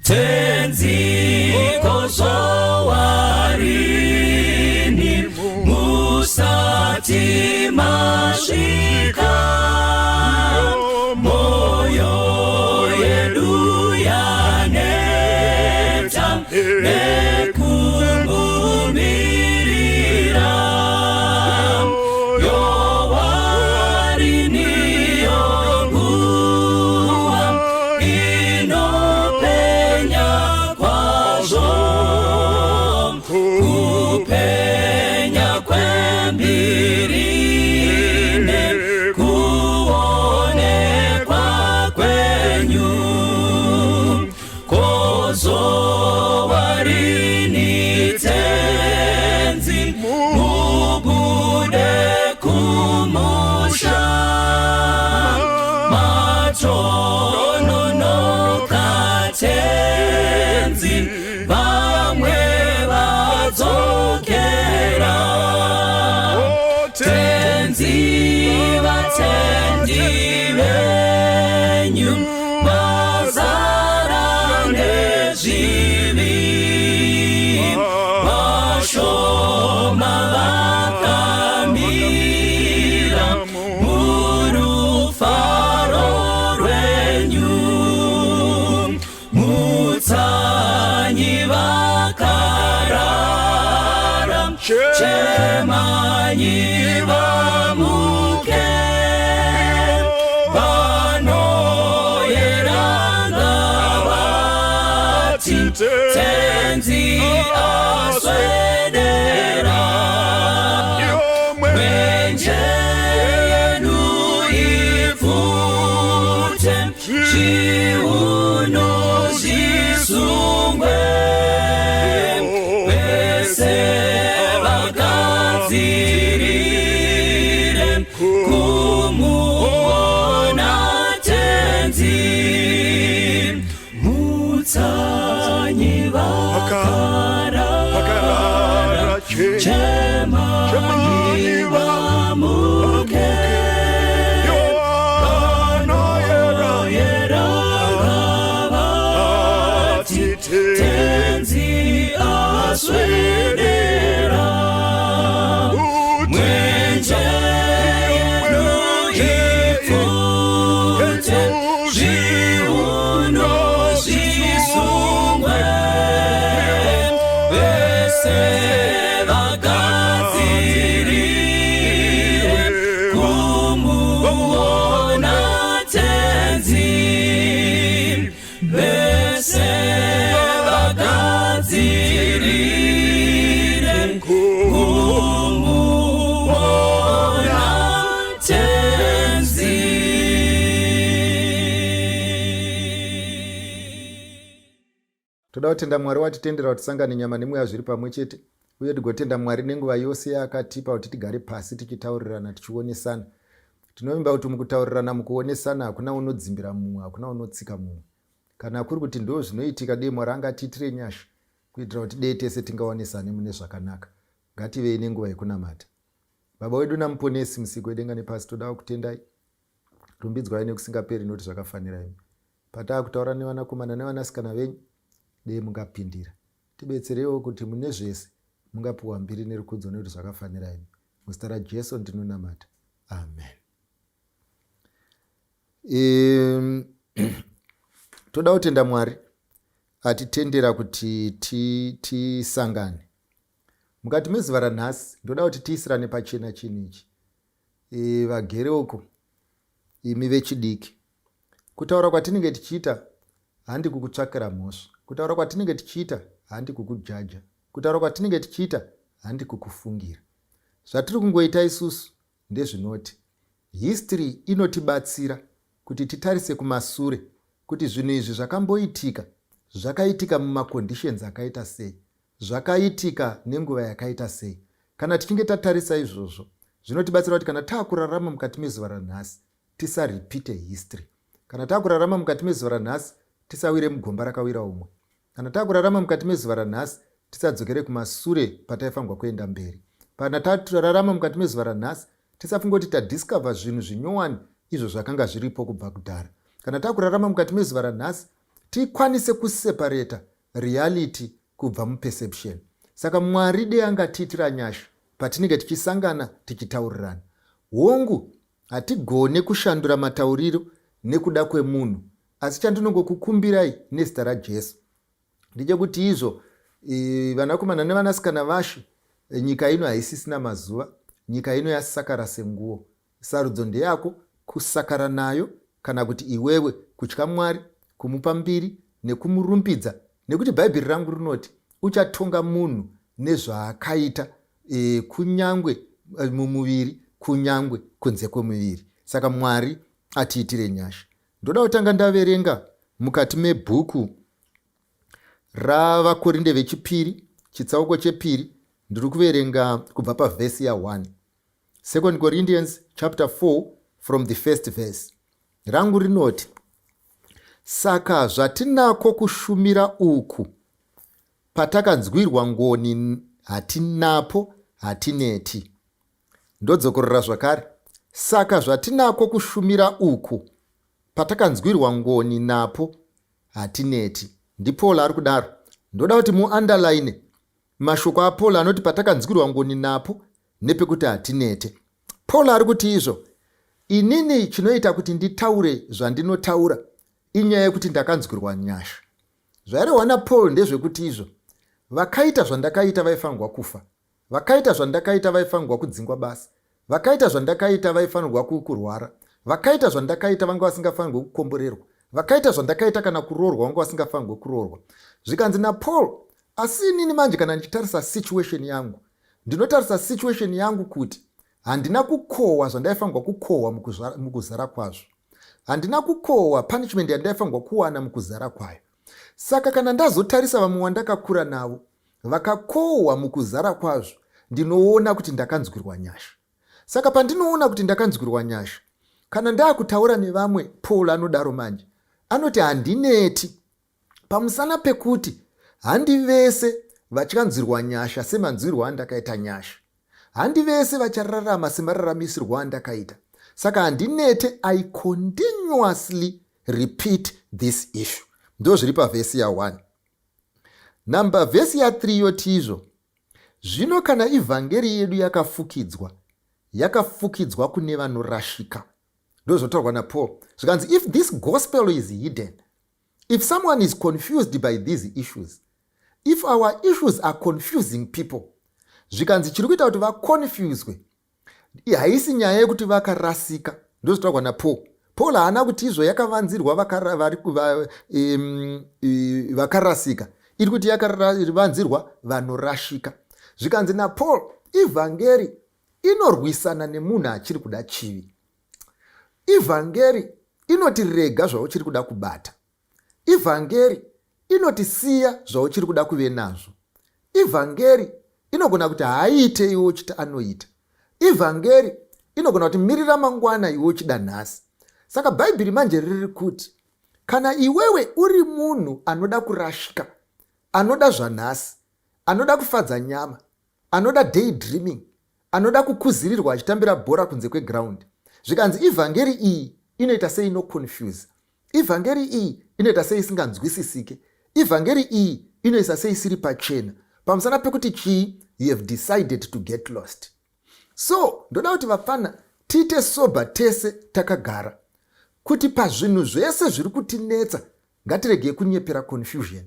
Tenzi kozowarini musati masvika moyo yedu yaneta nekumumirira yowarini yonguva inopenya kwazvo kupenya kwembiri nekuonekwa kwenyu kozowarini tenzi mubude kumusha matononoka tenzi vamwe vadzokera tenzi vatendi venyu vazara nezvivi vashoma vakamira murufaro rwenyu mutsanyi vakarara chemanyi vamuke vanoyeranga vati tenzi aswedera mwenje yenu ipfute zviuno zvisungwe vese vagadzirire kumuona tenzi mutsanyi vakarara chemanyi vamuke vanoyera vati tenzi aswedera mwenje yedu ipfute zviuno zvisungwe vese vagadzirire kumuona tenzi vese vagadzirire kumuona tenzi. Toda kutenda Mwari watitendera kuti tisangane nyama nemweya zviri pamwe chete uye tigotenda Mwari nenguva yose yaakatipa kuti tigare pasi tichitaurirana tichionesana. Tinovimba kuti mukutaurirana mukuonesana hakuna unodzimbira mumwe, hakuna unotsika mumwe. Kana kuri kuti ndo zvinoitika dei Mwari angatiitire nyasha kuitira kuti dei tese tingaonesane mune zvakanaka. Ngativei nenguva yekunamata. Baba wedu naMuponesi, Musiki wedenga nepasi, toda kukutendai. Rumbidzwai nekusingaperi nokuti zvakafanira imi. Pataakutaura nevanakomana nevanasikana venyu, dei mungapindira. Tibetsereiwo kuti mune zvese mungapiwa mbiri nerukudzo nekuti zvakafanira imi. Muzita raJesu ndinonamata. Amen. Toda kutenda Mwari atitendera kuti tisangane. Mukati mezuva ranhasi ndoda kuti tiisirane pachena chinhu ichi. Vagere uko imi vechidiki, kutaura kwatinenge tichiita handi kukutsvakira mhosva, kutaura kwatinenge tichiita handi kukujaja, kutaura kwatinenge tichiita handi kukufungira. Zvatiri kungoita isusu ndezvinoti history inotibatsira kuti titarise kumasure kuti zvinhu izvi zvakamboitika, zvakaitika mumaconditions akaita sei, zvakaitika nenguva yakaita sei. Kana tichinge tatarisa izvozvo, zvinotibatsira kuti kana taakurarama mukati mezuva ranhasi, tisaripite history. Kana taakurarama mukati mezuva ranhasi, tisawire mugomba rakawira umwe. Kana taakurarama mukati mezuva ranhasi, tisadzokere kumasure pataifanirwa kuenda mberi. Kana takurarama mukati mezuva ranhasi, tisafunge kuti tadiscover zvinhu zvinyowani izvo zvakanga zviripo kubva kudhara. Kana takurarama mukati mezuva ranhasi, Tikwanise kuseparata reality kubva muperception. Saka Mwari dei angatiitira nyasha patinenge tichisangana tichitaurirana. Hongu, hatigone kushandura matauriro nekuda kwemunhu, asi chandinongokukumbirai nezita raJesu ndechekuti izvo e, vanakomana nevanasikana vaShe, e, nyika ino haisisina mazuva, nyika ino yasakara senguo. Sarudzo ndeyako, kusakara nayo kana kuti iwewe kutya Mwari, kumupa mbiri nekumurumbidza, nekuti Bhaibheri rangu rinoti uchatonga munhu nezvaakaita e, kunyangwe e, mumuviri kunyangwe kunze kwemuviri. Saka Mwari atiitire nyasha. Ndoda kutanga ndaverenga mukati mebhuku raVaKorinde vechipiri, chitsauko chepiri. Ndiri kuverenga kubva pavhesi ya1. Second Corinthians chapter 4 from the first verse. Rangu rinoti, saka zvatinako kushumira uku, patakanzwirwa ngoni hatinapo hatineti. Ndodzokorora zvakare, saka zvatinako kushumira uku, patakanzwirwa ngoni napo hatineti. NdiPaul ari kudaro. Ndoda kuti muunderline mashoko aPaul anoti patakanzwirwa ngoni napo nepekuti hatinete. Paul ari kuti izvo, inini chinoita kuti nditaure zvandinotaura inyaya yekuti ndakanzwirwa nyasha. Zvairehwa naPaul ndezvekuti izvo, vakaita zvandakaita vaifanirwa kufa, vakaita zvandakaita vaifanirwa kudzingwa basa, vakaita zvandakaita vaifanirwa kurwara, vakaita zvandakaita vanga vasingafanirwe kukomborerwa, vakaita zvandakaita kana kuroorwa vanga vasingafanirwe kuroorwa. Zvikanzi naPaul, asi inini manje kana ndichitarisa situation yangu, ndinotarisa situation yangu kuti handina kukohwa zvandaifanirwa kukohwa mukuzara kwazvo, handina kukohwa punishment yandaifanirwa kuwana mukuzara kwayo. Saka kana ndazotarisa vamwe wandakakura navo vakakohwa mukuzara kwazvo, ndinoona kuti ndakanzwirwa nyasha. Saka pandinoona kuti ndakanzwirwa nyasha, kana ndaakutaura nevamwe, Paul anodaro manje, anoti handineti, pamusana pekuti handi vese vachanzwirwa nyasha semanzwirwo andakaita nyasha, handi vese vachararama semararamisirwo andakaita. Saka handinete, I continuously repeat this issue. Ndo zviri pavhesi ya1. Namba vhesi ya3 yoti izvo, zvino kana ivhangeri yedu yakafukidzwa, yakafukidzwa kune vanorashika. Ndo zvinotaurwa naPaul. Zvikanzi, if this gospel is hidden, if someone is confused by these issues, if our issues are confusing people, zvikanzi chiri kuita kuti vaconfuswe haisi nyaya yekuti vakarasika. Ndozvitaurwa naPaul. Paul haana kuti izvo yakavanzirwa vakarasika, iri kuti yakavanzirwa vanorashika. Zvikanzi naPaul, ivhangeri inorwisana nemunhu achiri kuda chivi. Ivhangeri inoti rega zvauchiri kuda kubata. Ivhangeri inoti siya zvauchiri kuda kuve nazvo. Ivhangeri inogona kuti haaite, iwe uchiti anoita. Ivhangeri inogona kuti mirira mangwana, iwe uchida nhasi. Saka Bhaibheri manje riri kuti kana iwewe uri munhu anoda kurashika, anoda zvanhasi, anoda kufadza nyama, anoda day dreaming, anoda kukuzirirwa achitambira bhora kunze kweground, zvikanzi ivhangeri iyi inoita seinoconfuse, ivhangeri iyi inoita seisinganzwisisike, ivhangeri iyi inoisa seisiri pachena, pamusana pekuti chii? You have decided to get lost. So ndoda kuti vapfana tiite sober tese takagara, kuti pazvinhu zvese zviri kutinetsa ngatiregei kunyepera confusion.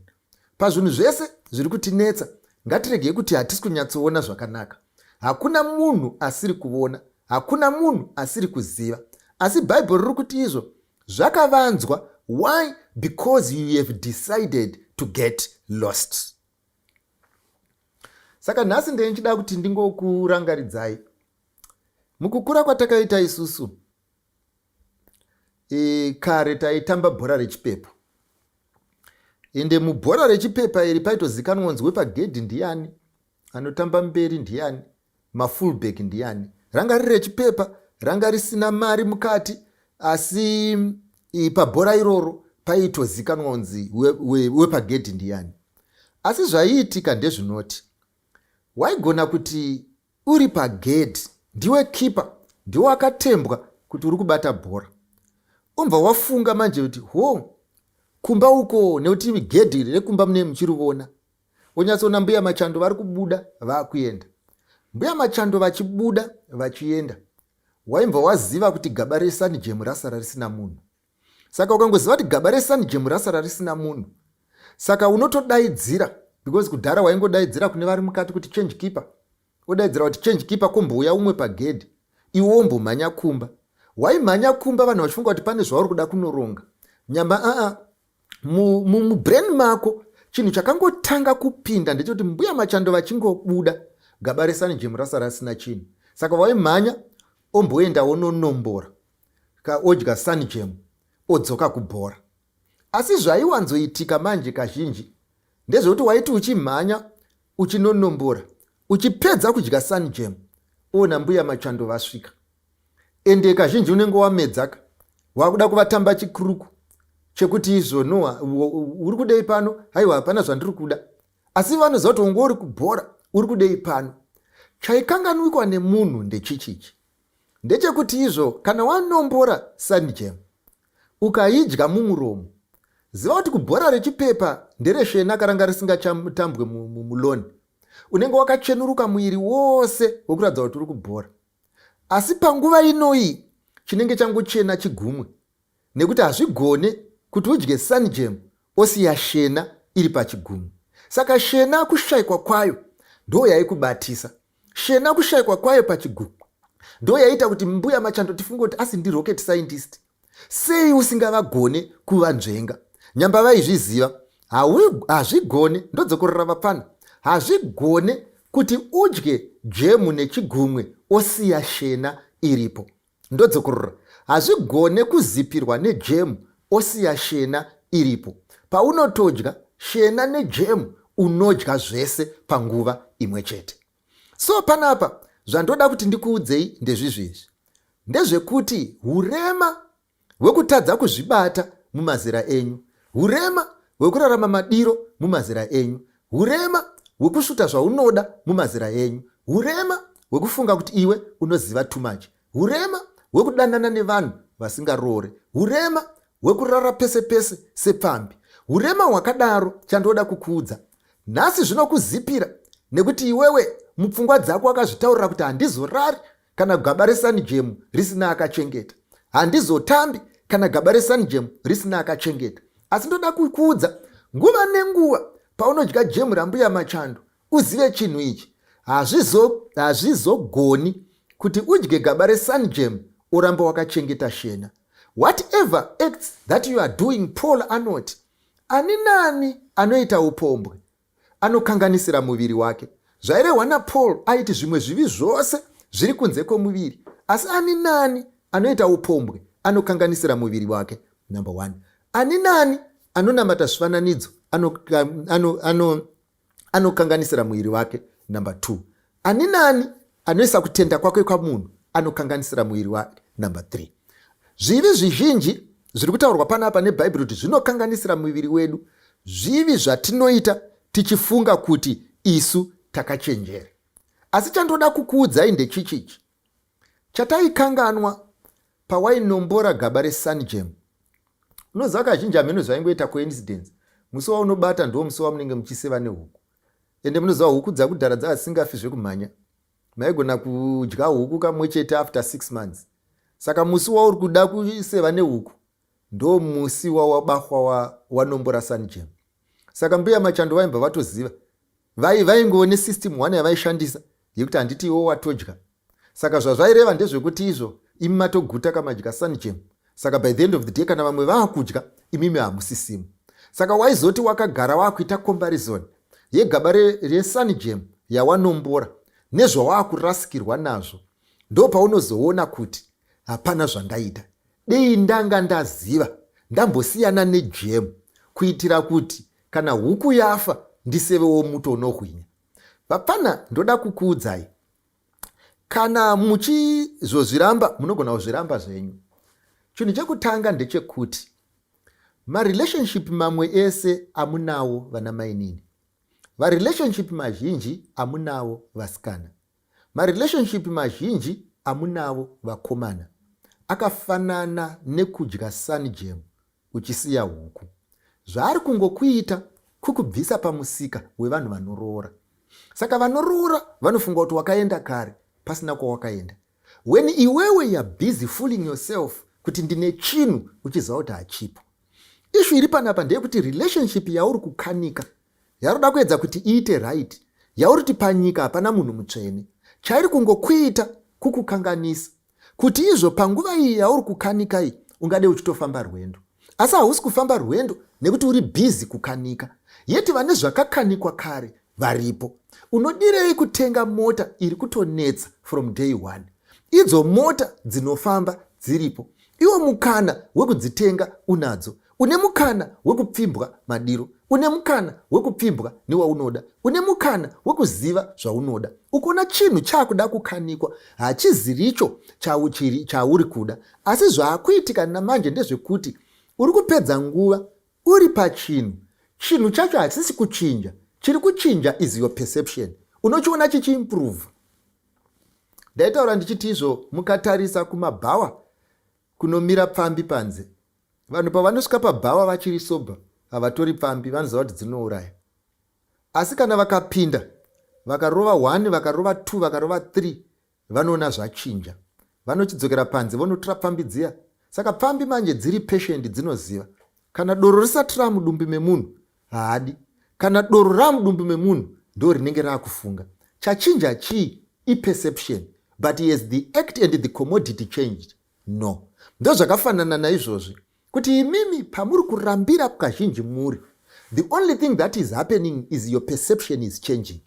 Pazvinhu zvese zviri kutinetsa ngatiregei kuti hatisi kunyatsoona zvakanaka. Hakuna munhu asiri kuona, hakuna munhu asiri kuziva, asi Bhaibheri riri kuti izvo zvakavanzwa. Why? Because you have decided to get lost. Saka nhasi ndenichida kuti ndingokurangaridzai mukukura kwatakaita isusu. Kare taitamba bhora rechipepa, ende mubhora rechipepa iri paitozikanwa kunzi wepagedhi ndiani, anotamba mberi ndiani, mafullback ndiani. Ranga riri rechipepa, ranga risina mari mukati, asi pabhora iroro paitozikanwa kunzi wepagedhi ndiani. Asi zvaiitika ndezvinoti waigona kuti uri pagedhi, ndiwe kipa, ndiwe wakatembwa kuti uri kubata bhora, umbva wafunga manje kuti ho. Kumba uko nekuti gedhi rekumba mune muchirivona. Wonyatsoona mbuya Machando vari kubuda vakuenda. Mbuya Machando vachibuda vachienda. Waimbva waziva kuti gaba reSanjemu rasara risina munhu. Saka ukangoziva kuti gaba reSanjemu rasara risina munhu, saka unotodaidzira, because kudhara waingodaidzira kune vari mukati kuti change keeper. Odaidzira kuti change keeper, kombouya umwe pagedhi, iwe wombomhanya kumba. Waimhanya kumba vanhu vachifunga kuti pane zvauri kuda kunoronga. Nyamba aa mubrain mako chinhu chakangotanga kupinda ndechekuti mbuya Machando vachingobuda, gaba reSanjemu rasara risina chinhu. Saka waimhanya omboenda wononombora ka odya Sanjemu, odzoka kubhora. Asi zvaiwanzoitika manje kazhinji ndezvekuti waiti uchimhanya uchinonombora, uchipedza kudya Sanjam, oona mbuya Machando vasvika. Ende kazhinji unenge wamedzaka, wakuda kuvatamba chikuruku chekuti izvo noa uri kudei pano? Haiwa, hapana zvandiri kuda. Asi vanoziva kuti unge uri kubhora, uri kudei pano? Chaikanganwikwa nemunhu ndechichichi ndechekuti izvo kana wanombora Sanjam ukaidya mumuromo, ziva kuti kubhora rechipepa ndereshena karanga risingachatambwe muloni. Unenge wakachenuruka muviri wose wekuratidza kuti uri kubhora, asi panguva inoyi chinenge changochena chigumwe, nekuti hazvigone kuti udye Sanjam osiya shena iri pachigumwe. Saka shena kushayikwa kwayo ndo yaikubatisa. Shena kushayikwa kwayo pachigumwe ndo yaiita kuti mbuya Machando tifunge kuti asi ndirocket scientist, sei usingavagone kuvanzvenga? Nyamba vaizviziva. Hazvigone, ndodzokorora vapfana, hazvigone kuti udye jemu nechigumwe osiya shena iripo. Ndodzokorora, hazvigone kuzipirwa nejemu osiya shena iripo. Paunotodya shena nejemu, unodya zvese panguva imwe chete. So panapa zvandoda kuti ndikuudzei ndezvizvi izvi, ndezvekuti urema hwekutadza kuzvibata mumazera enyu, urema hwekurarama madiro mumazera enyu, urema hwekusvuta zvaunoda mumazera enyu, urema hwekufunga kuti iwe unoziva too much, urema hwekudanana nevanhu vasingaroore, urema hwekurara pese pese sepfambi, urema hwakadaro, chandoda kukuudza nhasi, zvinokuzipira nekuti iwewe mupfungwa dzako wakazvitaurira kuti handizorari kana gaba reSanjemu risina akachengeta, handizotambi kana gaba reSanjemu risina akachengeta. Asi ndoda kukuudza, nguva nenguva paunodya jemu rambuya Machando, uzive chinhu ichi: hazvizogoni kuti udye gaba reSanjam uramba wakachengeta shena. Whatever acts that you are doing, Paul anoti ani nani anoita upombwe anokanganisira muviri wake. Zvairehwa naPaul, aiti zvimwe zvivi zvose zviri kunze kwomuviri, asi ani nani anoita upombwe anokanganisira muviri wake. Number one, ani nani anonamata zvifananidzo anokanganisira muviri wake. Number two, ani nani anoisa kutenda kwake kwamunhu anokanganisira muviri wake. Number three, zvivi zvizhinji zviri kutaurwa panapa neBhaibheri kuti zvinokanganisira muviri wedu, zvivi zvatinoita tichifunga kuti isu takachenjera. Asi chandoda kukuudzai ndechichichi chataikanganwa: pawainombora gaba reSanjam, unoziva kazhinji hameno zvaingoita coincidence, musi waunobata ndo musi wamunenge muchiseva nehuku. Ende munoziva huku dzakudhara dzava dzisingafi zvekumhanya, maigona kudya huku kamwe chete after 6 months. Saka musi wauri kuda kuseva nehuku ndo musi wawabahwa wanombora Sanjam. Saka mbuya Machando vaimbva vatoziva, vaingove nesystem one yavaishandisa yekuti handiti iwo watodya. Saka zvazvaireva ndezvekuti izvo imi matoguta kamadya Sanjam, saka by the end of the day kana vamwe vaakudya, imimi hamusisimu. Saka waizoti wakagara waakuita comparison yegaba reSanjam yawanombora nezvawakurasikirwa nazvo, ndo paunozoona kuti hapana zvandaita, dei ndanga ndaziva ndambosiyana nejemu kuitira kuti kana huku yafa ndisevewo muto unohwinya. Vapfana, ndoda kukuudzai, kana muchizozviramba munogona kuzviramba zvenyu. Chinhu chekutanga ndechekuti marelationship mamwe ese amunawo vana mainini, varelationship mazhinji amunawo vasikana, marelationship mazhinji amunavo vakomana, akafanana nekudya Sunjam uchisiya huku. Zvaari kungokuita kukubvisa pamusika wevanhu vanoroora. Saka vanoroora vanofunga kuti wakaenda kare pasina kwawakaenda. When iwewe you're busy fooling yourself kuti ndine chinhu uchiziva kuti hachipo. Issue iri panapa ndeyekuti relationship yauri kukanika, yauri kuedza kuti iite right, yauri kuti panyika hapana munhu mutsvene, chairi kungokuita kukukanganisa kuti izvo panguva iyi yauri kukanika iyi ungade uchitofamba rwendo, asi hausi kufamba rwendo nekuti uri busy kukanika. Yeti vane zvakakanikwa kare varipo. Unodirei kutenga mota iri kutonetsa from day one? Idzo mota dzinofamba dziripo, iwo mukana wekudzitenga unadzo. Une mukana wekupfimbwa madiro, une mukana wekupfimbwa newaunoda, une mukana wekuziva zvaunoda. Ukaona chinhu chaakuda kukanikwa, hachiziricho chauri kuda. Asi zvaakuitika namanje ndezvekuti uri kupedza nguva uri pachinhu, chinhu chacho hachisi kuchinja. Chiri kuchinja is your perception. Unochiona chichiimprove. Ndaitaura ndichiti izvo mukatarisa kumabhawa kunomira pfambi panze, vanhu pavanosvika pabhawa vachiri sober havatori pfambi, vanoziva kuti dzinouraya. Asi kana vakapinda, vakarova 1, vakarova 2, vakarova 3, vanoona zvachinja, vanochidzokera panze vonotora pfambi dziya. Saka pfambi manje dziri patient, dzinoziva kana doro risati ramudumbi memunhu haadi. Kana doro ramudumbi memunhu ndo rinenge raakufunga. Chachinja chii? Iperception. But has the act and the commodity changed? No. Ndozvakafanana naizvozvi kuti imimi pamuri kurambira kazhinji muri, the only thing that is happening is your perception is changing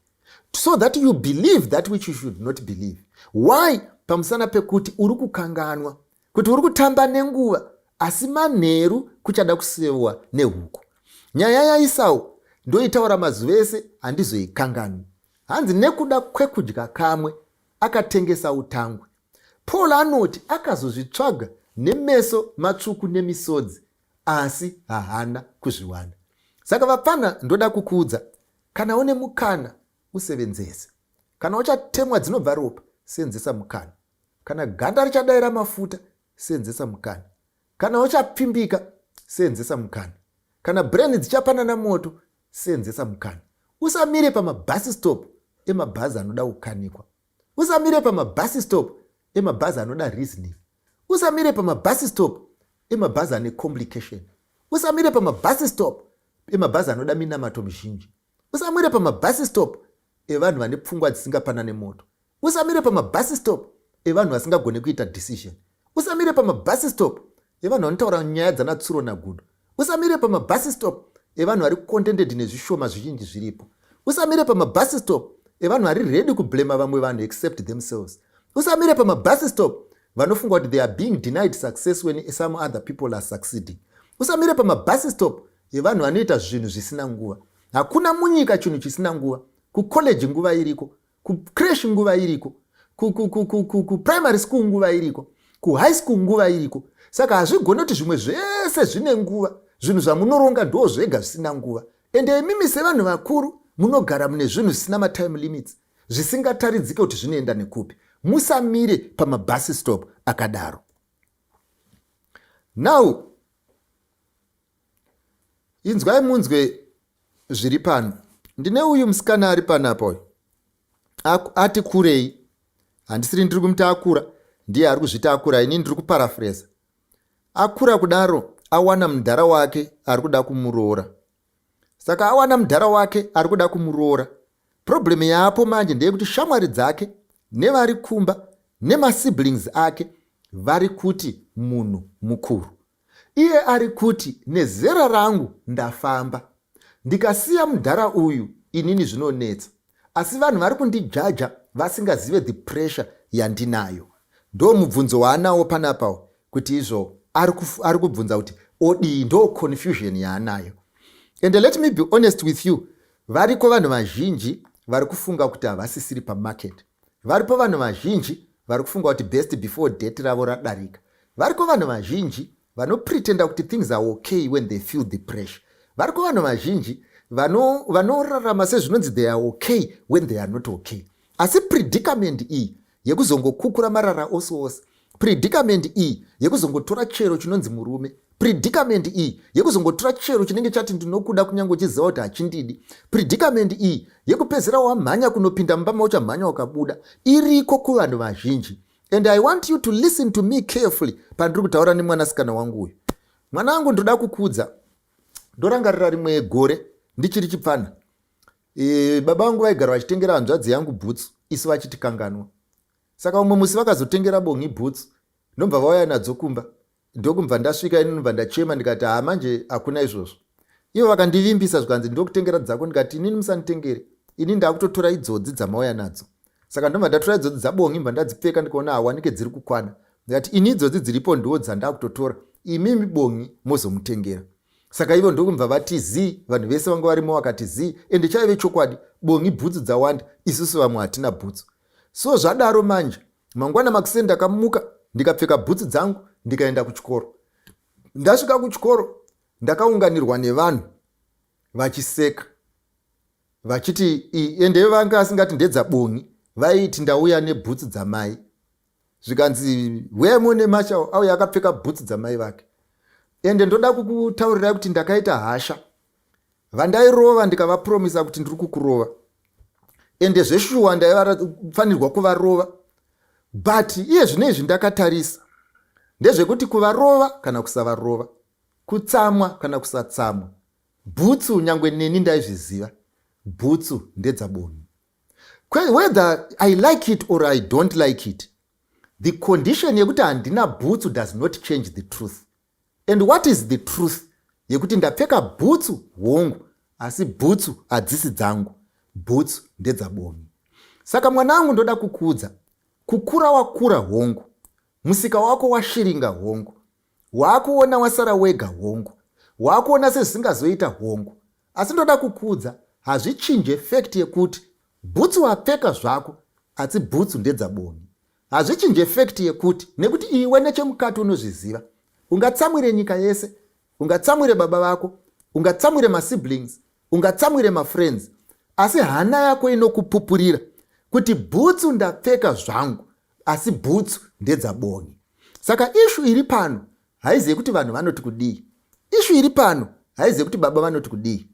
so that you believe that which you should not believe. Why? Pamusana pekuti uri kukanganwa kuti uri kutamba nenguva, asi manheru kuchada kusewa nehuku. Nyaya yaIsau ndoitaura mazuva ese, handizoikanganwi. Hanzi nekuda kwekudya kamwe akatengesa utangwe. Paul anoti akazozvitsvaga nemeso matsvuku nemisodzi, asi haana kuzviwana. Saka vapfana, ndoda kukuudza, kana une mukana usevenzese. Kana uchatemwa dzinobva ropa, senzesa mukana. Kana ganda richadayira mafuta, senzesa mukana. Kana uchapfimbika, senzesa mukana. Kana brain dzichapanana moto, senzesa mukana. Usamire pamabus stop emabhazi anoda kukanikwa. Usamire pamabus stop emabhazi anoda reasoning. Usamire pamabus stop emabhazi ane complication. Usamire pamabus stop emabhazi anoda minamato mizhinji. Usamire pamabus stop evanhu vane pfungwa dzisingapanane moto. Usamire pamabus stop evanhu vasingagone kuita decision. Usamire pamabus stop evanhu vanotaura nyaya dzanatsuro nagudo. Usamire pamabus stop evanhu vari contented nezvishoma zvizhinji zviripo. Usamire pamabus stop evanhu vari ready kublema vamwe vanhu except themselves. Usamire pamabus stop vanofunga kuti they are being denied success when some other people are succeeding. Usamire pamabus stop evanhu vanoita zvinhu zvisina nguva. Hakuna munyika chinhu chisina nguva. Kucollege nguva iriko, kucreche nguva iriko, kuprimary school nguva iriko, kuhigh school nguva iriko. Saka hazvigoni kuti zvimwe zvese zvine nguva, zvinhu zvamunoronga ndo zvega zvisina nguva. Ende imimi sevanhu vakuru munogara mune zvinhu zvisina matime limits, zvisingataridzike kuti zvinoenda nekupi. Musamire pamabus stop akadaro. Now inzwai munzwe zviri pano. Ndine uyu musikana ari panapa uyu, ati kurei. Handisiri ndiri kumuti akura, ndiye ari kuzviti akura, ini ndiri kuparaphrasa. Akura kudaro, awana mudhara wake ari kuda kumuroora. Saka awana mudhara wake ari kuda kumuroora. Problem yaapo manje ndeyekuti shamwari dzake nevari kumba nemasiblings ake vari kuti munhu mukuru. Iye ari kuti nezera rangu ndafamba, ndikasiya mudhara uyu inini zvinonetsa, asi vanhu vari kundijaja vasingazive the pressure yandinayo. Ndo mubvunzo waanawo panapawo kuti izvo ari kubvunza kuti odii. Ndo confusion yaanayo. And let me be honest with you, variko vanhu vazhinji vari kufunga kuti havasisiri pamarket. Varipo vanhu vazhinji vari kufunga kuti best before date ravo radarika. Variko vanhu vazhinji vanopretenda kuti things are okay when they feel the pressure. Variko vanhu vazhinji vanorarama sezvinonzi they are okay when they are not okay. Asi predicament iyi yekuzongokukura marara ose ose, predicament iyi yekuzongotora chero chinonzi murume, Predicament iyi yekuzongotora chero chinenge chati ndinokuda kunyange uchiziva kuti hachindidi. Predicament iyi yekupedzera wamhanya kunopinda mumba mauchamhanya ukabuda iriko kuvanhu vazhinji. And I want you to listen to me carefully pandiri kutaura nemwanasikana wangu uyu. Mwana wangu, ndoda kukuudza, ndorangarira rimwe gore ndichiri chipfana. Baba vangu vaigara vachitengera hanzvadzi yangu bhutsu, isu vachitikanganwa. Saka umwe musi vakazotengera Bongi bhutsu, ndobva vauya nadzo kumba. Ndokubva ndasvika ini, ndobva ndachema, ndikati, "Ha, manje hakuna izvozvo." Ivo vakandivimbisa, zvikanzi, "Ndokutengera dzako." Ndikati, "Inini musanditengere, ini ndakutotora idzodzi dzamauya nadzo." Saka ndobva ndatora idzodzi dzaBongi, mbva ndadzipfeka, ndikaona hawanike dziri kukwana. Ndikati, "Ini idzodzi dziripo ndo dzandakutotora, imimi Bongi mozomutengera." Saka ivo ndokubva vati zii, vanhu vese vanga varimo vakati zii. Ende chaive chokwadi, Bongi bhutsu dzawanda, isusu vamwe hatina bhutsu. So zvadaro manje, mangwana makuseni ndakamuka, ndikapfeka bhutsu dzangu, ndikaenda kuchikoro. Ndasvika kuchikoro, ndakaunganirwa nevanhu vachiseka vachiti, ende vanga asingati ndedzaBongi, vaiti ndauya nebhutsu dzamai. Zvikanzi, "Wemune masha auya akapfeka bhutsu dzamai vake." Ende ndoda kukutaurirai kuti ndakaita hasha, vandairova ndikavapromisa kuti ndiri kukurova. Ende zveshuwa ndaifanirwa kuvarova, but iye zvino izvi ndakatarisa ndezvekuti kuvarova kana kusavarova, kutsamwa kana kusatsamwa, bhutsu, nyangwe neni ndaizviziva, bhutsu ndedzaBongi. Whether I like it or I don't like it, the condition yekuti handina bhutsu does not change the truth. And what is the truth? Yekuti ndapfeka bhutsu hongu, asi bhutsu hadzisi dzangu, bhutsu ndedzaBongi. Saka mwanangu, ndoda kukuudza, kukura wakura hongu, musika wako washiringa hongu, waakuona wasara wega hongu, waakuona sezvisingazoita hongu, asi ndoda kukuudza, hazvichinje fact yekuti bhutsu wapfeka zvako, asi bhutsu ndedzaBongi. Hazvichinje fact yekuti, nekuti iwe nechemukati unozviziva, ungatsamwire nyika yese, ungatsamwire baba vako, ungatsamwire masiblings, ungatsamwire mafriends, asi hana yako inokupupurira kuti bhutsu ndapfeka zvangu, asi bhutsu ndedzaBongi. Saka issue iri pano haizi yekuti vanhu vanoti kudii. Issue iri pano haizi yekuti baba vanoti kudii.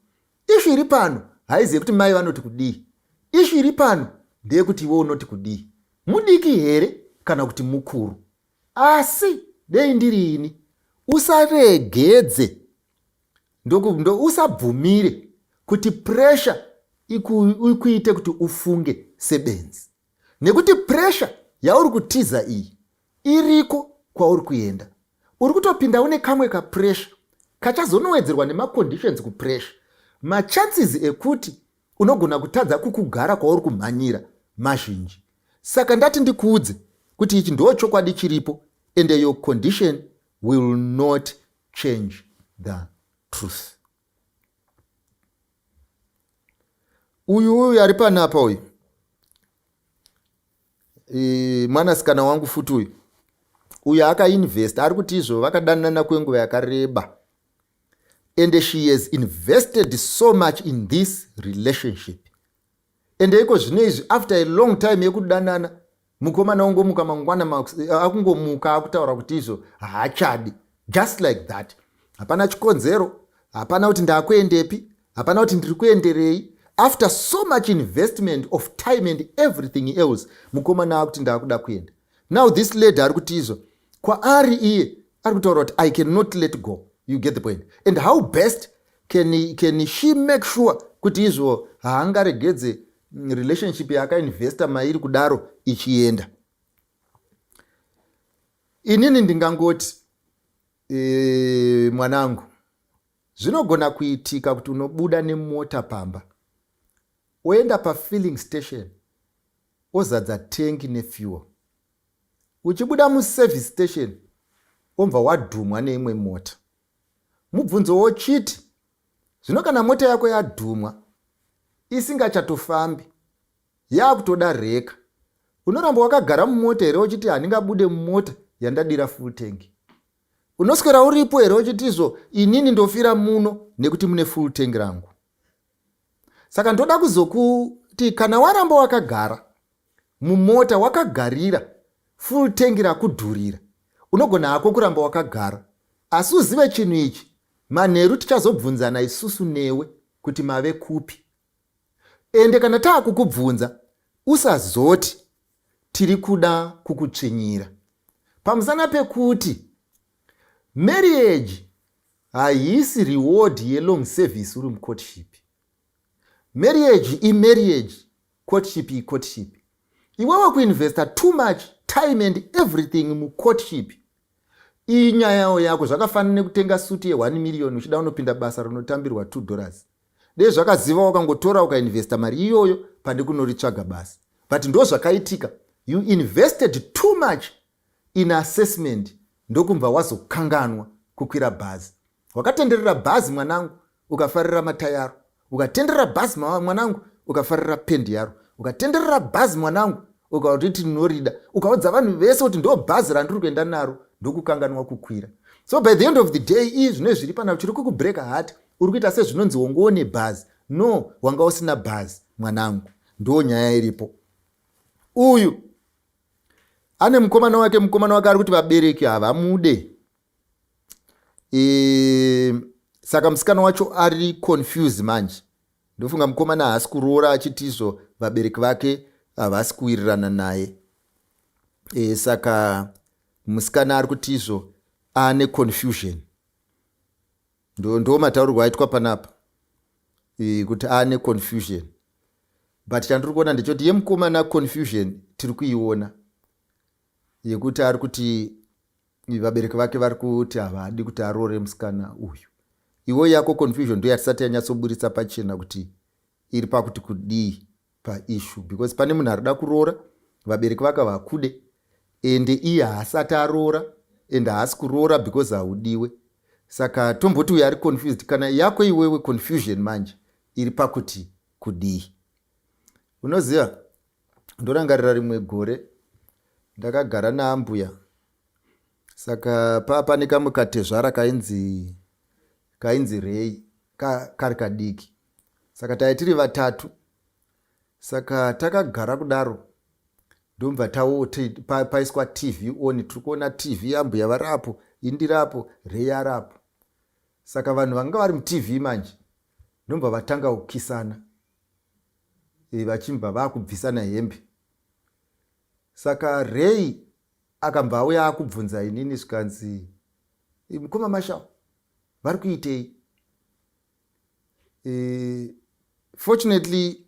Issue iri pano haizi yekuti mai vanoti kudii. Issue iri pano ndeyekuti iwe unoti kudii, mudiki here kana kuti mukuru? Asi dei ndiri ini, usaregedze, usabvumire kuti pressure ikuite kuti ufunge sebenzi, nekuti pressure yauri kutiza iyi iriko kwauri kuenda. Uri kutopinda une kamwe kapressure kachazonowedzerwa nemaconditions kupressure. Machances ekuti unogona kutadza kukugara kwauri kumhanyira mazhinji. Saka ndati ndikuudze kuti ichi ndo chokwadi chiripo, and your condition will not change the truth. Uyu ari panapa uyu, mwanasikana wangu futi uyu. Uyu akainvest, ari kuti izvo vakadanana kwenguva yakareba, and she has invested so much in this relationship. Ende iko zvino izvi, after a long time yekudanana, mukomana ungomuka mangwana, akungomuka akutaura kuti izvo haachadi, just like that. Hapana chikonzero, hapana kuti ndakuendepi, hapana kuti ndiri kuenderei. After so much investment of time and everything else, mukomana akuti ndaakuda kuenda. Now this lady ari kuti izvo kwaari iye ari kutaura kuti, "I cannot let go." You get the point? And how best can she make sure kuti izvo haangaregedze relationship yaakainvesta mairi kudaro ichienda? Inini ndingangoti, mwanangu, zvinogona kuitika kuti unobuda nemota pamba, oenda pafilling station, ozadza tengi nefuel. Uchibuda muservice station, wobva wadhumwa neimwe mota. Mubvunzo wochiti, zvino kana mota yako yadhumwa, isingachatofambi, yaakutoda reka, unoramba wakagara mumota here uchiti, "Handingabude mumota yandadira full tank"? Unoswera uripo here uchiti izvo, "Inini ndofira muno nekuti mune full tank rangu"? Saka ndoda kuzokuti kana waramba wakagara mumota, wakagarira full tank rakudhurira, unogona hako kuramba wakagara. Asi uzive chinhu ichi, manheru tichazobvunzana isusu newe kuti mave kupi. Ende kana taakukubvunza usazoti tiri kuda kukutsvinyira. Pamusana pekuti marriage haisi reward yelong service uri mucourtship. Marriage imarriage, courtship icourtship. Iwewe kuinvesta too much time and everything mucourtship, iyi nyayawo yako. Zvakafanana nekutenga suti ye1 million uchida unopinda basa rinotambirwa $2. Dei zvakaziva wakangotora ukainvesta mari iyoyo pane kunoritsvaga basa, but ndo zvakaitika. You invested too much in assessment, ndokumva wazokanganwa kukwira bhazi. Wakatenderera bhazi, mwanangu, ukafarira matayaro. Ukatenderera bhazi, mwanangu, ukafarira pendi yaro. Ukatenderera bhazi, mwanangu, ukautiti ndinorida. Ukaudza vanhu vese kuti ndo bhazi randiri kuenda naro, ndokukanganwa kukwira. So by the end of the day, ii zvino zviri pana chiri kukubreaka heart, uri kuita sezvinonzi wongoone bhazi. No, wanga usina bhazi, mwanangu. Ndo nyaya iripo. Uyu ane mukomana wake. Mukomana wake ari kuti vabereki havamude. Saka musikana wacho ari confused manje. Ndofunga mukomana haasi kuroora achiti izvo vabereki vake havasi kuwirirana naye. Saka musikana ari kuti izvo aane confusion. Ndo mataurirwo aitwa panapa, kuti aane confusion. But chandiri kuona ndechoti yemukomana confusion tiri kuiona yekuti ari kuti vabereki vake vari kuti havadi kuti aroore musikana uyu. Iwo yako confusion ndo yatisati yanyatsoburitsa pachena kuti iri pakuti kudii paissue, because pane munhu ari kuda kuroora, vabereki vake vakude, ende iye haasati aroora, ende haasi kuroora because haudiwe. Saka tomboti uyo ari confused. Kana yako iwewe confusion manje iri pakuti kudii? Unoziva, ndorangarira rimwe gore ndakagara naambuya. Saka paa pane kamwe katezvara kainzi Rei, kari kadiki. Saka tai tiri vatatu. Saka takagara kudaro, ndobva paiswa TV on. Tiri kuona TV, ambuya variapo, indirapo, Rei arapo. Saka vanhu vanga vari muTV manje ndobva vatanga kukisana, vachibva vaakubvisana hembe. Saka Rei akambva auya akubvunza inini, zvikanzi, "Mukoma Mashao vari kuitei?" Fortunately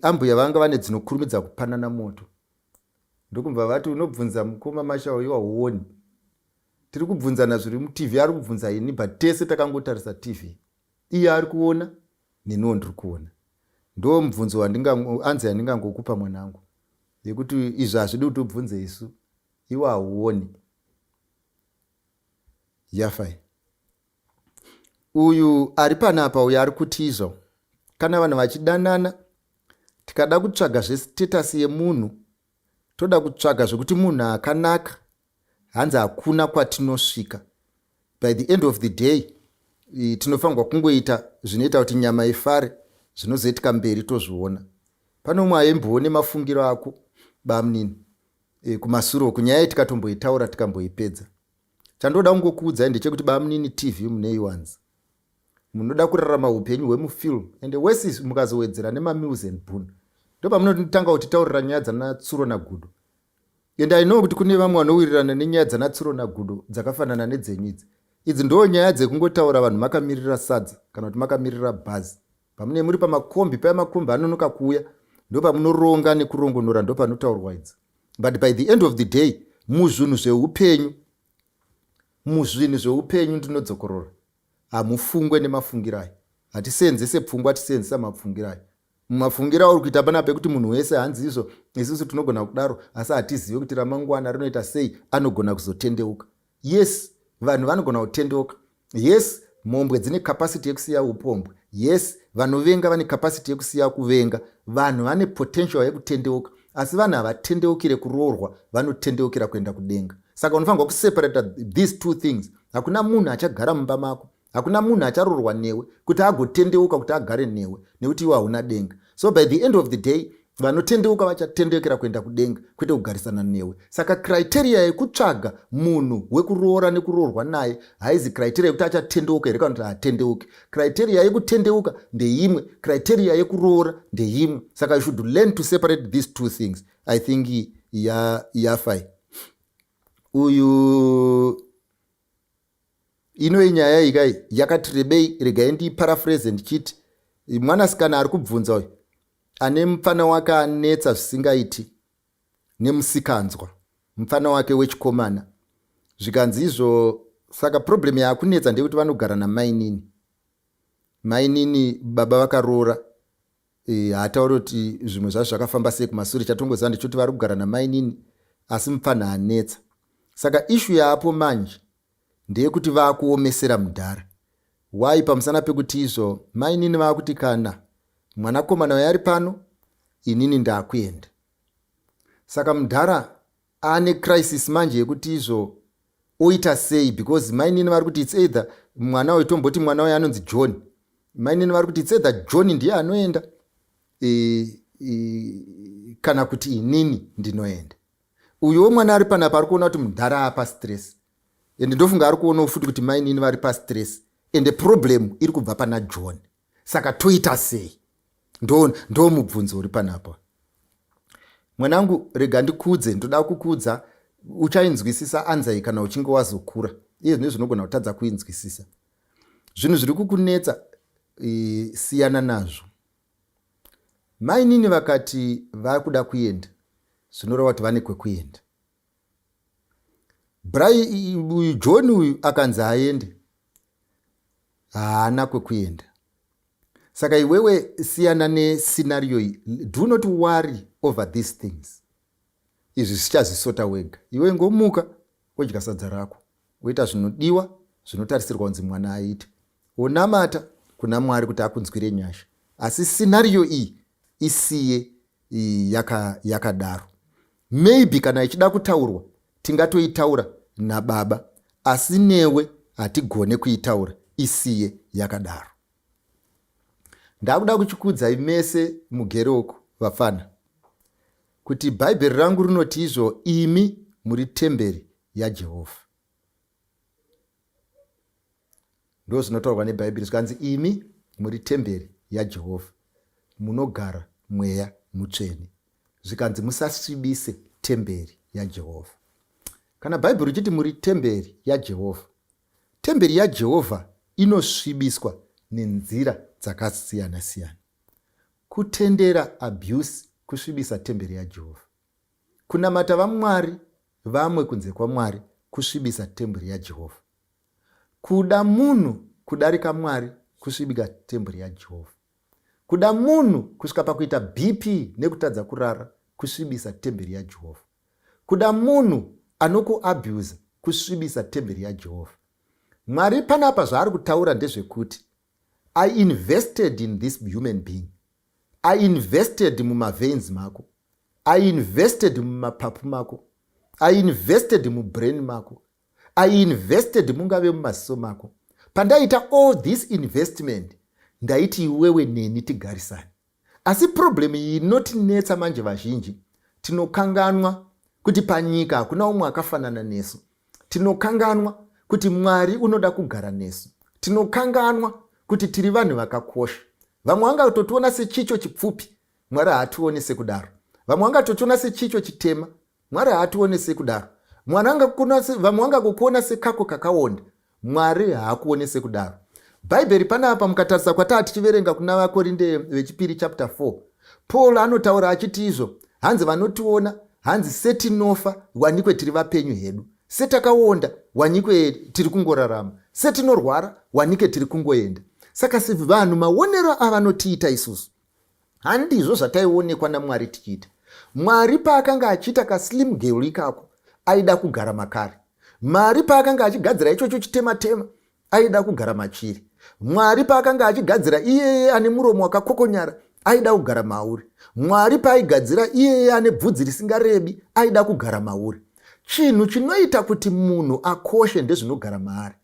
ambuya vanga vane dzinokurumidza kupanana moto, ndokubva vati, "Unobvunza mukoma Mashao, iwa huoni tiri kubvunzana zviri muTV. Ari kubvunza ini, but tese takangotarisa TV. Iye ari kuona, neniwo ndiri kuona." Ndo mubvunzo anzi yandingangokupa, mwanangu, yekuti izvi hazvidi kuti ubvunze isu, iwe hauoni. Yafai uyu ari panapa, uyu ari kuti izvo kana vanhu vachidanana, tikada kutsvaga zvestatus yemunhu, toda kutsvaga zvekuti munhu akanaka, hanzi hakuna kwatinosvika. By the end of the day tinofanirwa kungoita zvinoita kuti nyama ifare. Zvinozoitika mberi tozviona. Pane umwe aimboone mafungiro ako, bamunini, kumasure uku. Nyaya tikatomboitaura tikamboipedza. Chandoda kungokuudzai ndechekuti, bamunini, TV muneiwanza. Munoda kurarama upenyu hwemufilm, ende wesi mukazowedzera nemamills and boon, ndopamunotanga kutitaurira nyaya dzana tsuro nagudo. And I know kuti kune vamwe vanowirirana nenyaya dzana tsuro nagudo dzakafanana nedzenyu idzi. Idzi ndo nyaya dzekungotaura vanhu makamirira sadza kana kuti makamirira bhazi. Pamunee muri pamakombi paya, makombi anonoka kuuya, ndo pamunoronga nekurongonora, ndo panotaurwa idzi. But by the end of the day, muzvinhu zveupenyu, muzvinhu zveupenyu, ndinodzokorora, hamufungwe nemafungiro ayo. Hatisenzese pfungwa, tisenzesa mafungiro ayo. Mumafungiro auri kuita panapa pekuti munhu wese hanzi izvo isusu tinogona kudaro, asi hatizivi kuti ramangwana rinoita sei, anogona kuzotendeuka. Yes, vanhu vanogona kutendeuka. Yes, mombwe dzine capacity yekusiya upombwe. Yes, vanovenga vane capacity yekusiya kuvenga. Vanhu vane potential yekutendeuka, asi vanhu havatendeukire kuroorwa, vanotendeukira kuenda kudenga. Saka unofanirwa kuseparata these two things. Hakuna munhu achagara mumba mako, hakuna munhu acharoorwa newe kuti agotendeuka kuti agare newe, nekuti iwe hauna denga. So by the end of the day, Vanotendeuka vachatendeukira kuenda kudenga, kwete kugarisana newe. Saka criteria yekutsvaga munhu wekuroora nekuroorwa naye haizi criteria yekuti achatendeuka here kana kuti haatendeuki. Criteria yekutendeuka ndeimwe, criteria yekuroora ndeimwe. Saka you should learn to separate these two things. I think yafai uyu ino inyaya iyi kai yakati rebei. Regai ndiparaphrase ndichiti mwanasikana ari kubvunza uyu ane mupfana wake anetsa zvisingaiti nemusikanzwa, mupfana wake wechikomana. Zvikanzi izvo, saka problem yaakunetsa ndeyekuti vanogara namainini. Mainini baba vakaroora. Haatauri kuti zvimwe zvazvo zvakafamba sei kumasure. Chatongoziva ndechekuti vari kugara namainini, asi mupfana anetsa. Saka issue yaapo manje ndeyekuti vaakuomesera mudhara. Why? Pamusana pekuti izvo mainini vaakuti kana mwanakomana uyo ari pano, inini ndaakuenda. Saka mudhara ane crisis manje yekuti izvo oita sei, because mainini vari kuti it's either mwana uyu, tomboti mwana uyu anonzi John, mainini vari kuti it's either John ndiye anoenda kana kuti inini ndinoenda. Uyuwo mwana ari panapa ari kuona kuti mudhara apa stress, ende ndofunga ari kuonawo futi kuti mainini vari pastress, ende problem iri kubva pana John. Saka toita sei? Ndo mubvunzo uri panapa. Mwanangu, rega ndikudze, ndoda kukudza. Uchainzwisisa anzai kana uchinge wazokura. Iye zvino zvinogona kutadza kuinzwisisa. Zvinhu zviri kukunetsa, siyana nazvo. Mainini vakati vakuda kuenda, zvinoreva kuti vane kwekuenda. Brai uyu, John uyu, akanzi aende, haana kwekuenda. Saka iwewe siyana nescenario iyi. Do not worry over these things. Izvi zvichazvisota wega. Iwe ngomuka, wodya sadza rako, woita zvinodiwa zvinotarisirwa kunzi mwana aite, wonamata kuna Mwari kuti akunzwire nyasha. Asi scenario iyi isiye yakadaro yaka. Maybe kana ichida kutaurwa tingatoitaura nababa, asi newe hatigone kuitaura. Isiye yakadaro. Ndakuda kuchikudzai mese mugere uku, vafana, kuti Bhaibheri rangu rinoti izvo imi muri temberi yaJehovha. Ndo zvinotaurwa neBhaibheri. Zvikanzi imi muri temberi yaJehovha, munogara Mweya Mutsvene. Zvikanzi musasvibise temberi yaJehovha. Kana Bhaibheri richiti muri temberi yaJehovha, temberi yaJehovha inosvibiswa nenzira dzakasiyana-siyana. Kutendera abuse kusvibisa temberi yaJehovha. Kunamata vamwari vamwe kunze kwaMwari kusvibisa temberi yaJehovha. Kuda munhu kudarika Mwari kusvibika temberi yaJehovha. Kuda munhu kusvika pakuita BP nekutadza kurara kusvibisa temberi yaJehovha. Kuda munhu anokuabusa kusvibisa temberi yaJehovha. Mwari panapa zvaari kutaura ndezvekuti I invested in this human being. I invested mumaveins mako, I invested mumapapu mako, I invested mubrain mako, I invested mungave mumaziso mako. Pandaita all this investment, ndaiti iwewe neni tigarisane. Asi problem iyi inotinetsa manje, vazhinji tinokanganwa kuti panyika hakuna umwe akafanana nesu. Tinokanganwa kuti Mwari unoda kugara nesu. Tinokanganwa kuti tiri vanhu vakakosha. Vamwe vangatotiona sechicho chipfupi, Mwari haationi sekudaro. Vamwe vangatotiona sechicho chitema, Mwari haationi sekudaro. Vamwe vangakukuona sekako kakaonda, Mwari haakuoni sekudaro. Bhaibheri panapa, mukatarisa kwataa tichiverenga kuna Vakorinde vechipiri chapter 4, Paul anotaura achiti izvo hanzi vanotiona hanzi setinofa, wanikwe tiri vapenyu hedu, setakaonda, wanikwe tiri kungorarama, setinorwara, wanike tiri kungoenda. Saka sevanhu, maonero avanotiita isusu handizvo zvataionekwa naMwari tichiita. Mwari paakanga achiita kaslim girl ikako, aida kugara makare. Mwari paakanga achigadzira ichocho chitema-tema, aida kugara machiri. Mwari paakanga achigadzira iyeye ane muromo wakakokonyara, aida kugara mauri. Mwari paaigadzira iyeye ane bvudzi risingarebi, aida kugara mauri. Chinhu chinoita kuti munhu akoshe ndezvinogara maari.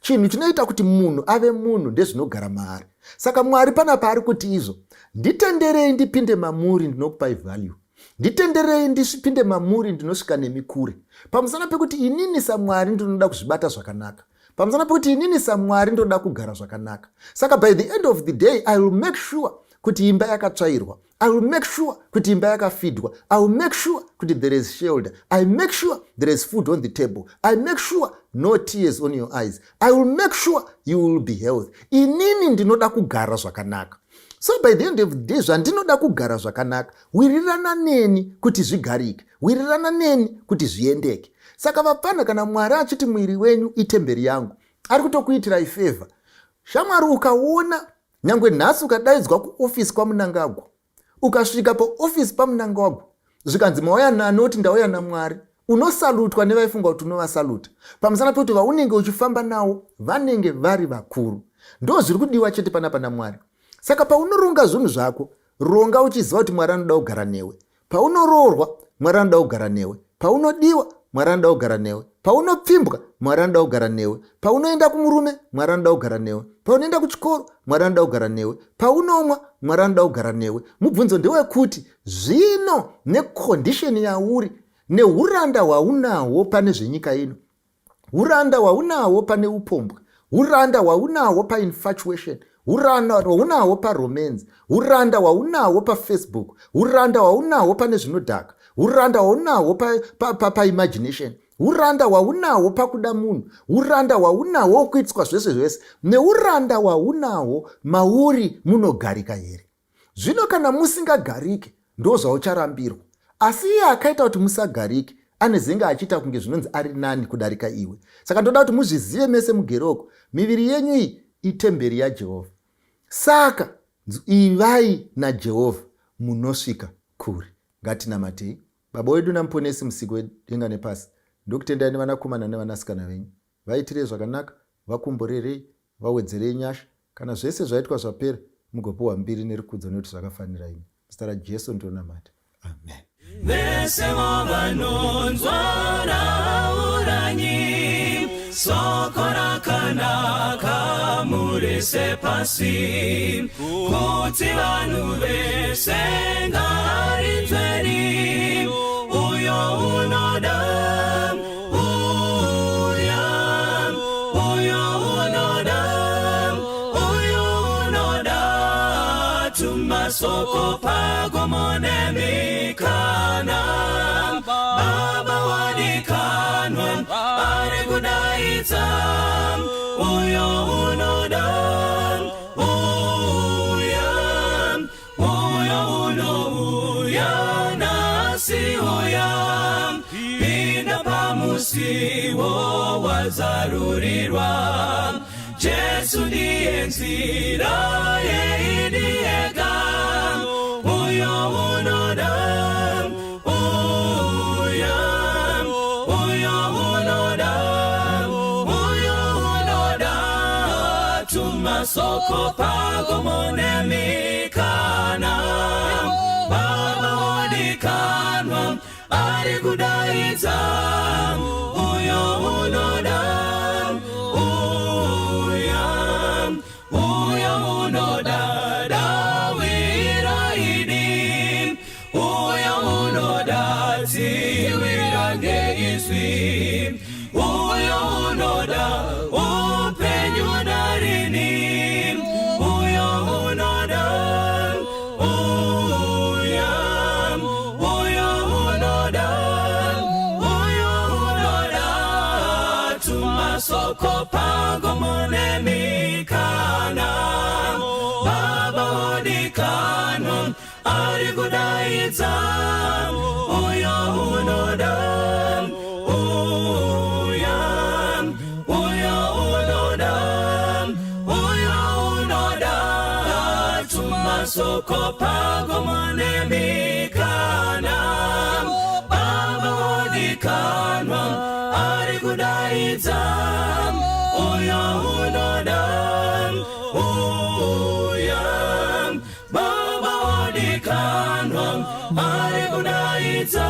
Chinhu chinoita kuti munhu ave munhu ndezvinogara maari. Saka Mwari panapa ari kuti izvo Nditenderei ndipinde mamuri, ndinokupai value. Nditenderei ndipinde mamuri, ndinosvika nemi kure. Pamusana pekuti inini saMwari ndinoda kuzvibata zvakanaka. Pamusana pekuti inini saMwari ndoda kugara zvakanaka. Saka by the end of the day I will make sure kuti imba yakatsvairwa. I will make sure kuti imba yakafidwa. I will make sure kuti there is shelter. I make sure there is food on the table. I make sure no tears on your eyes. I will make sure you will be healthy. Inini ndinoda kugara zvakanaka. So by the end of the day, zvandinoda kugara zvakanaka, wirirana neni kuti zvigarike, wirirana neni kuti zviendeke. Saka vapfana, kana Mwari achiti mwiri wenyu itemberi yangu, ari kutokuitirai favor. Shamwari, ukaona nyangwe nhasi ukadaidzwa kuofisi kwaMunangagwa, ukasvika paofisi paMunangagwa, zvikanzi mauya nani, oti ndauya naMwari, unosalutwa nevaifunga kuti unovasaluta, pamusana pekuti vaunenge uchifamba nawo vanenge vari vakuru. Ndo zviri kudiwa chete panapa naMwari. Saka paunoronga zvinhu zvako, ronga uchiziva kuti Mwari anoda kugara newe. Paunoroorwa, Mwari anoda kugara newe. Paunodiwa, Mwari anoda kugara newe. Paunopfimbwa, Mwari anoda kugara newe. Paunoenda kumurume, Mwari anoda kugara newe. Paunoenda kuchikoro, Mwari anoda kugara newe. Paunomwa, Mwari anoda kugara newe. Mubvunzo ndewekuti zvino necondition yauri, neuranda hwaunahwo pane zvenyika ino, uranda hwaunahwo pane upombwe, uranda hwaunahwo painfatuation, uranda hwaunahwo paromance, uranda hwaunahwo paFacebook, uranda hwaunahwo pane zvinodhaka, uranda hwaunahwo paimagination, uranda hwaunahwo pakuda munhu, uranda hwaunahwo kuitiswa zvese zvese, neuranda hwaunahwo mauri, munogarika here? Zvino kana musingagarike, ndo zvaucharambirwa. Asi iye akaita kuti musagarike anezenge achiita kunge zvinonzi ari nani kudarika iwe. Saka ndoda kuti muzvizive mese mugeroko, miviri yenyu iyi itemberi yaJehovha. Saka ivai naJehovha, munosvika kure. Ngatinamatei. Baba wedu naMuponesi, Musiki wedenga nepasi, ndokutendai nevanakomana nevanasikana venyu. Vaitirei zvakanaka, vakomborerei, vawedzerei nyasha. Kana zvese zvaitwa zvapera, mugopiwa mbiri nerikudzo, nekuti zvakafanira imi. Muzita raJesu ndinonamata, amen. Vese vanonzwa, rauranyi soko rakanaka murise pasi, kuti vanhu vese ngarinzweni. Uyo unoda, uya. Uyo unoda, uyo unoda, tumasoko pagomo nemikana. Baba wadikanwa ari kudaidza, uyo unoda, uya. Uyo unouya nhasi, uya. Pinda pamusiwo wazarurirwa. Jesu ndiye nzira yeidiyega. Uyo unoda, uya. Uyo unoda, uyo unoda, tumasoko pagomo nemikana. Baba wadikanwa ari kudaidza, uyo unoda, uya. Uyo unoda, dawira ini. Uyo unoda, tsiwira ngeizwi. Uyo unoda upenyu narini, uyo unoda, uya. Uyo unoda, uyo unoda, tumasoko pagomo nemikana. Baba wadikanwa ari kudaidza, uyo unoda, uya. Uyo unoda, uyo unoda, tumasoko pagomo nemikana. Baba wadikanwa ari kudaidza, uyo unoda, uya. Baba wadikanwa ari kudaidza.